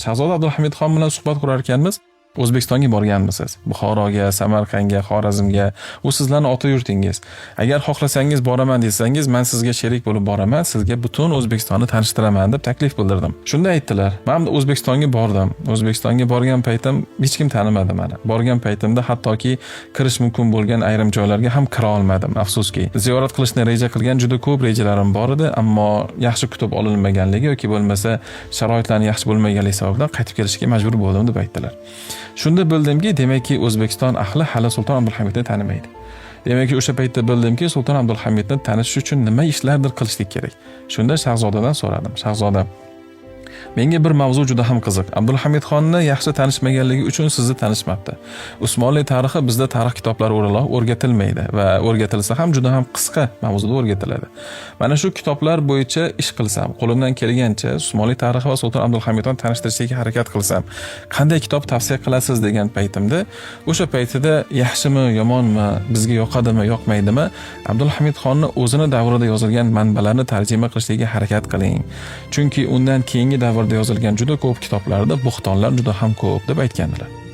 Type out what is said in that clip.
Shahzoda Abdulhamidxon bilan suhbat qurar ekanmiz, O'zbekistonga borganmisiz? Buxoroga, Samarqandga, Xorazmga. U sizlarning ota yurtingiz. Agar xohlasangiz, boraman desangiz, men sizga sherik bo'lib boraman, sizga butun O'zbekistonni tanishtiraman, deb taklif bildirdim. Shunda aytdilar: "Men O'zbekistonga bordim. O'zbekistonga borgan paytim hech kim tanimadi meni. Borgan paytimda hattoki kirish mumkin bo'lgan ayrim joylarga ham kira olmadim, afsuski. Ziyorat qilishni reja qilgan juda ko'p rejalarim bor edi, ammo yaxshi kutib olinmaganligi yoki bo'lmasa sharoitlarni yaxshi bo'lmaganligi sababidan qaytib kelishga majbur bo'ldim", deb aytdilar. Shunda bildimki, demakki, O'zbekiston ahli hali Sulton Abdulhamidni tanimaydi. Demakki, o'sha paytda bildimki, Sulton Abdulhamidni tanishish uchun nima ishlardir qilishlik kerak. Shunda shahzodadan so'radim: "Shahzoda, menga bir mavzu juda ham qiziq. Abdulhamidxonni yaxshi tanishmaganligi uchun sizni tanishmabdi. Usmonli tarixi bizda tarix kitoblari o'laroq o'rgatilmaydi va o'rgatilsa ham juda ham qisqa mavzuda o'rgatiladi. Mana shu kitoblar bo'yicha ish qilsam, qo'limdan kelgancha Usmonli tarixi va Sulton Abdulhamidxon tanishtirishga harakat qilsam, qanday kitob tavsiya qilasiz?" degan paytimda, o'sha paytida yaxshimi, yomonmi, bizga yoqadimi, yoqmaydimi, "Abdulhamidxonni o'zini davrida yozilgan manbalarni tarjima qilishga harakat qiling. Chunki undan keyingi davrda yozilgan juda ko'p kitoblarda bo'xtonlar juda ham ko'p", deb aytgandilar.